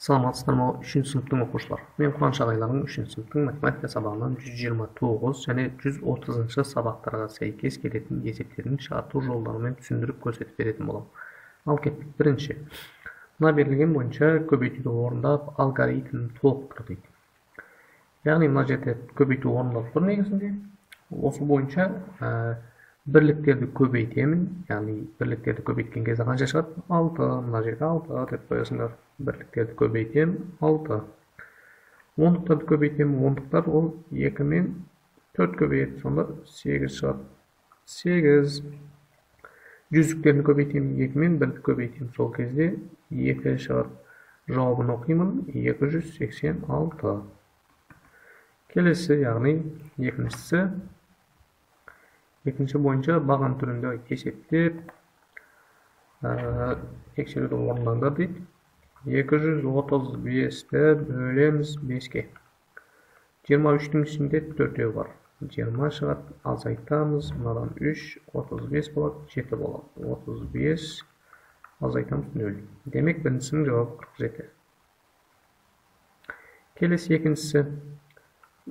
Саламатсыздар ма, 3-ші сыныптың оқушылары. Мен Қуаныш ағайларың 3-ші сыныптың математика сабағынан 129 және 130-шы сабақтарға сәйкес келетін есептердің шығарту жолдарымен түсіндіріп көрсетіп беретін боламын. Ал кеттік. Бірінші. Мына берілген бойынша көбейтуді орындап алгоритмін толықтыр дейді. Яғни мына жерде көбейту орындалып тұр негізінде. Осы бойынша бірліктерді көбейтемін, яғни бірліктерді көбейткен кезде қанша шығады? 6, мына жерге 6 деп қоясыңдар. Бірліктерді көбейтем, 6. Ондықтарды көбейтем, ондықтар ол 2 мен 4 көбейеді, сонда 8 шығады. 8. Жүздіктерді көбейтем, 2 мен 1-ді көбейтем, сол кезде 2 шығады. Жауабын оқимын, 286. Келесі, яғни екіншісі. Екінші бойынша баған түрінде есептеп, тексеруді орындаңдар дейді. 235-ті бөлеміз 5-ке. 23-тің ішінде 4-еу бар. 20 шығады, азайтамыз, мынадан 3, 35 болады, 7 болады. 35 азайтамыз 0. Демек, біріншісінің жауабы 47. Келесі екіншісі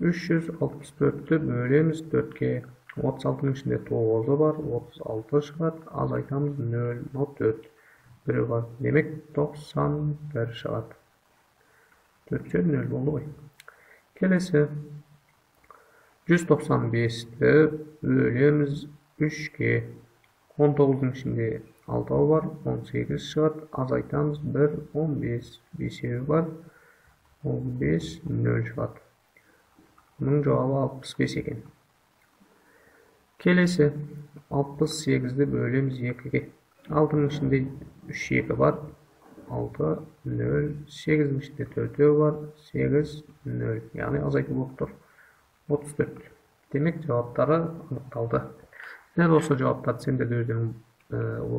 364-ті бөлеміз 4-ке. 36-ның ішінде 9-ы бар, 36 шығады, азайтамыз 0, 4, біреу бар. Демек, 91 шығады. 4 0 болды ғой. Келесі 195-ті бөлеміз 3-ке. 19-ның ішінде 6 бар, 18 шығады, азайтамыз 1, 15, 5-еуі бар, 15, 0 шығады. Бұның жауабы 65 екен. Келесі 68-ді бөлеміз 2-ге. 6-ның ішінде 3, 2 бар, 6, 0, 8-дің ішінде 4 бар, 8, 0. Яғни азайту болып тұр. 34. Демек, жауаптары анықталды. Дәл осы жауаптарды сендер де өздерің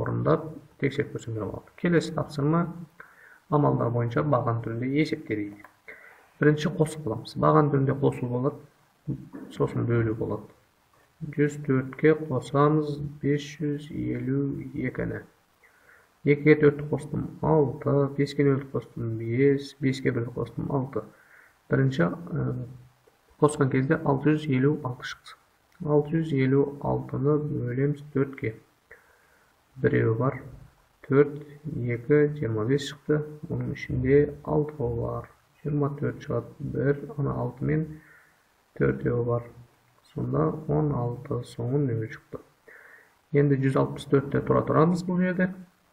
орындап тексеріп көрсеңдер болады. Келесі тапсырма амалдар бойынша баған түрінде есепте дейді. Бірінші қосып аламыз. Баған түрінде қосу болады, сосын бөлу болады. 104-ке қосамыз 552-ні. 2-ге 4-ті қостым 6, 5-ге 0-ді қостым 5, 5-ге 1-ді қостым 6. Бірінші қосқан кезде 656 шықты. 656-ны бөлеміз 4-ке. Біреуі бар. 4, 2, 25 шықты. Оның ішінде 6 бар. 24 шығады. 1, ана 6 мен 4-еуі бар. Сонда 16, соңы 0 шықты. Енді 164-те тұра тұрамыз бұл жерде.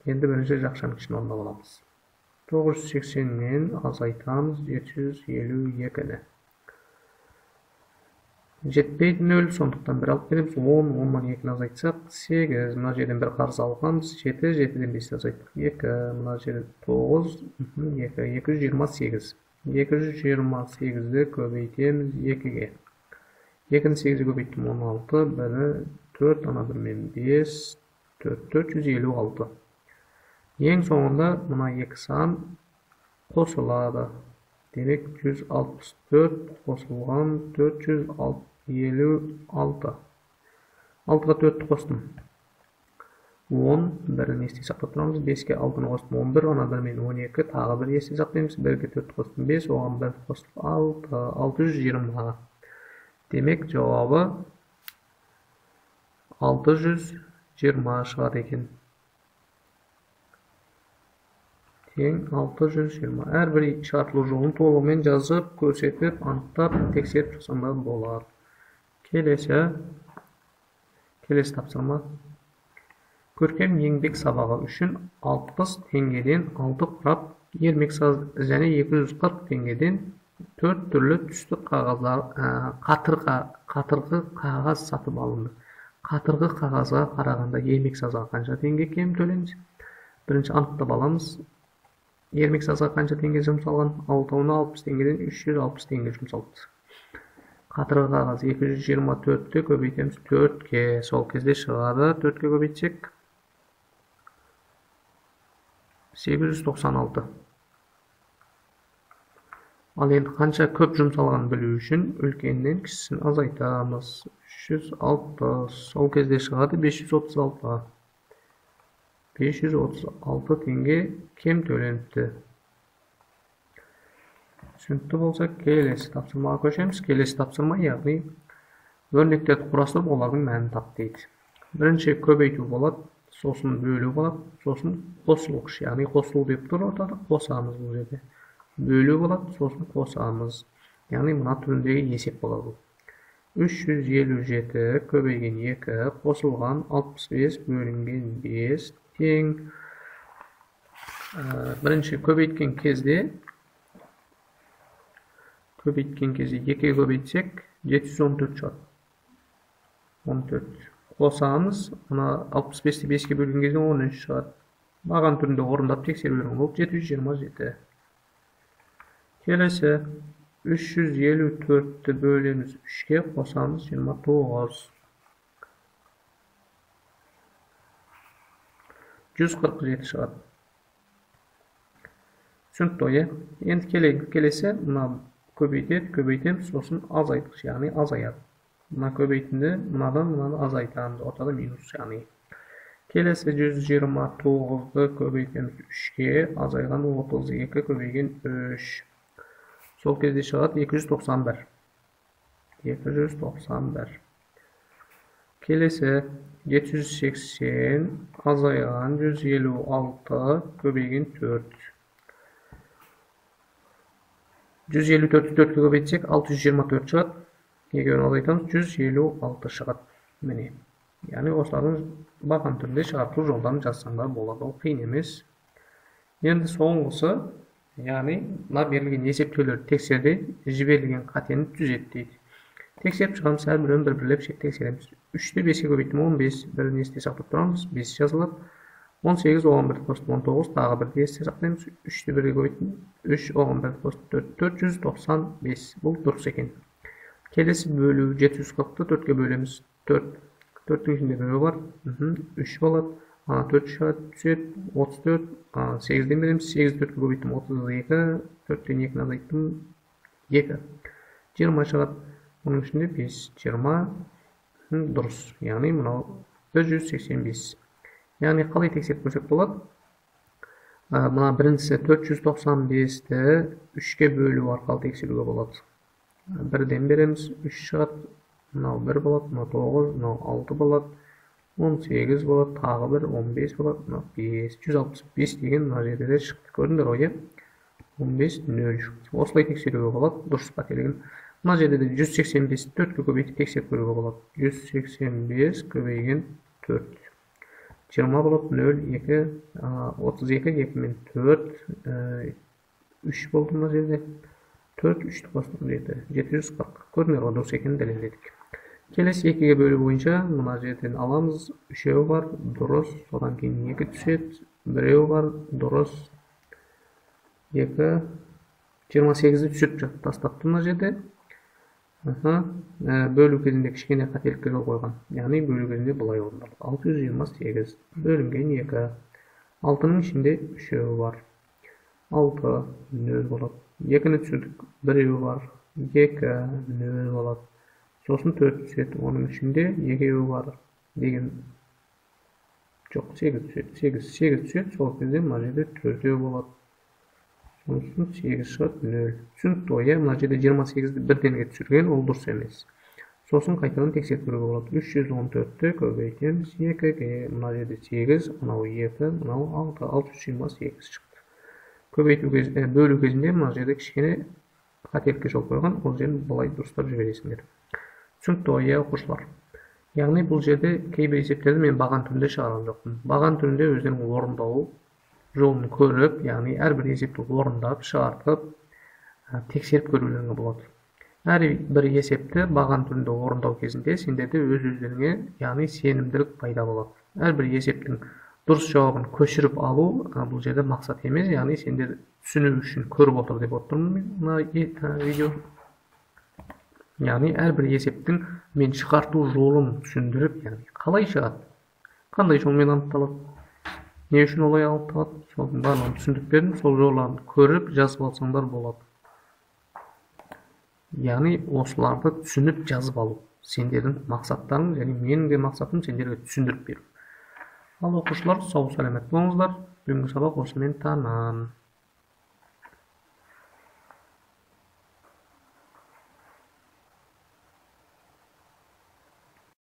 Енді бірінші жақшаның ішін орындап аламыз. 980-нен азайтамыз 752-ні. Жетпейді 0, сондықтан 1 алып береміз. 10, 10-нан 2-ні азайтсақ 8. Мына жерден 1 қарыз алғанбыз. 7, 7-ден 5-ті азайттық 2. Мына жерде 9, 2, 228. 228-ді көбейтеміз 2-ге. 2-ні 8-ге көбейттім 16, 1-і 4, ана 1-мен 5, 4, 456. Ең соңында мына екі сан қосылады. Демек, 164 қосылған 456. 6-ға 4-ті қостым. 10, 1-ін есте сақтап тұрамыз. 5-ке 6-ны қостым 11, ана 1-мен 12, тағы 1 есте сақтаймыз. 1-ге 4-ті қостым 5, оған 1-ді қостым 6, 620. Демек, жауабы 620 шығады екен. Тең 620. Әрбір шығартылу жолын толығымен жазып, көрсетіп, анықтап, тексеріп шықсаң да болады. Келесі тапсырма. Көркем еңбек сабағы үшін 60 теңгеден 6 құрап ермек саз және 240 теңгеден 4 түрлі түсті қағаздар, қатырғы қағаз сатып алынды. Қатырғы қағазға қарағанда ермек сазға қанша теңге кем төленді? Бірінші анықтап аламыз. Ермек сазға қанша теңге жұмсалған? Алтауына 60 теңгеден 360 теңге жұмсалыпты. Қатырғы қағаз 224-ті көбейтеміз 4-ке. Сол кезде шығады. 4-ке көбейтсек 896. Ал енді қанша көп жұмсалғанын білу үшін үлкеннен кішісін азайтамыз. 360. Сол кезде шығады 536. 536 теңге кем төленіпті. Түсінікті болса, келесі тапсырмаға көшеміз. Келесі тапсырма, яғни өрнектерді құрастырып, олардың мәнін тап дейді. Бірінші көбейту болады, сосын бөлу болады, сосын қосылғыш, яғни қосылу деп тұр ортада, қосамыз бұл жерде. Бөлу болады, сосын қосамыз. Яғни мына түріндегі есеп болады бұл. 357 көбейген 2 қосылған 65 бөлінген 5 тең. Бірінші көбейткен кезде 2-ге көбейтсек 714 шығады. 14 қосамыз, мына 65-ті 5-ге бөлген кезде 13 шығады. Маған түрінде орындап тексерулерің болды, 727. Келесі 354-ті бөлеміз 3-ге, қосамыз 29. 147 шығады. Түсінікті ғой, иә? Енді келесі мына көбейтеді, көбейтеміз, сосын азайтқыш, яғни азаяды. Мына көбейтінді мынадан мынаны азайтамыз, ортада минус, яғни. Келесі 129-ды көбейтеміз 3-ге, азайған 32 көбейген 3. Сол кезде шығады 291. 291. Келесі 780 азайған 156 көбейген 4. 154-ті 4-ке көбейтсек 624 шығады. Екеуін азайтамыз, 156 шығады. Міне. Яғни осылардың баған түрінде шығарту жолдарын жазсаңдар болады. Ол қиын емес. Енді соңғысы, яғни мына берілген есептеулерді тексерді, жіберілген қатені түзет дейді. Тексеріп шығамыз, әрбіреуін бір-бірлеп тексереміз. 3-ті 5-ке көбейттім, 15, бірін есте сақтап тұрамыз, 5 жазылады. 18, оған 1 қосып 19, тағы бірді есте сақтаймыз. 3-ті 1-ге көбейттім, 3, оған 1 қосып 4, 495. Бұл дұрыс екен. Келесі бөлу 740-ты 4-ке бөлеміз. 4. 4-тің ішінде біреу бар. 3 болады. Ана 4 шығады, түседі. 34. 8-ден береміз. 8 4-ке көбейттім, 32. 4-тен 2-ні азайттым, 2. 20 шығады. Оның ішінде 5, 20. Дұрыс. Яғни мынау 185. Яғни қалай тексеріп көрсек болады? Мына біріншісі 495-ті 3-ке бөлу арқылы тексеруге болады. 1-ден береміз, 3 шығады, мынау 1 болады, мынау 9, мынау 6 болады, 18 болады, тағы 1, 15 болады, мынау 5, 165 деген мына жерде де шықты. Көрдіңдер ғой, иә? 15, 0 шықты. Осылай тексеруге болады, дұрыс қателігін. Мына жерде де 185 4-ке көбейтіп тексеріп көруге болады. 185 көбейген 4. 20 болады, 0, 2, 32, 2 мен 4, 3 болды мына жерде. 4, 3-ті қостық, 7, 740. Көрдіңдер ғой, дұрыс екенін дәлелдедік. Келесі 2-ге бөлу бойынша мына жерден аламыз, 3-еу бар, дұрыс, содан кейін 2 түседі, 1-еу бар, дұрыс, 2, 28-ді түсіріп тастапты мына жерде. Бөлу кезінде кішкене қателікке жол қойған. Яғни бөлу кезінде былай орындалды. 628 бөлінген 2. 6-ның ішінде 3-еу бар. 6 0 болады. 2-ні түсірдік, 1-еу бар. 2 0 болады. Сосын 4 түседі. Оның ішінде 2-еу бар деген жоқ, 8 түседі. 8 түседі. Сол кезде мына жерде 4-еу болады. Сосын 8 шығады, 0. Түсінікті ғой, иә? Мына жерде 28-ді бірденге түсірген, ол дұрыс емес. Сосын қайтадан тексеріп көруге болады. 314-ті көбейтеміз 2-ге. Мына жерде 8, мынау 2, мынау 6, 628 шықты. Көбейту кезінде, бөлу кезінде мына жерде кішкене қателікке жол қойған, ол жерін былай дұрыстап жібересіңдер. Түсінікті ғой, иә, оқушылар? Яғни бұл жерде кейбір есептерді мен баған түрінде шығарған жоқпын. Баған түрінде өздерің орындау жолын көріп, яғни әрбір есепті орындап, шығартып, тексеріп көрулеріңе болады. Әрбір есепті баған түрінде орындау кезінде сендерде өз-өздеріңе, яғни сенімділік пайда болады. Әрбір есептің дұрыс жауабын көшіріп алу бұл жерде мақсат емес, яғни сендер түсіну үшін көріп отыр деп отырмын мен мына видео. Яғни әрбір есептің мен шығарту жолын түсіндіріп, яғни қалай шығады, қандай жолмен анықталады, не үшін олай анықталады, соның барлығын түсіндіріп бердім. Сол жолдарын көріп жазып алсаңдар болады. Яғни осыларды түсініп жазып алу сендердің мақсаттарың, және менің де мақсатым сендерге түсіндіріп беру. Ал оқушылар, сау саламат болыңыздар. Бүгінгі сабақ осымен тамам.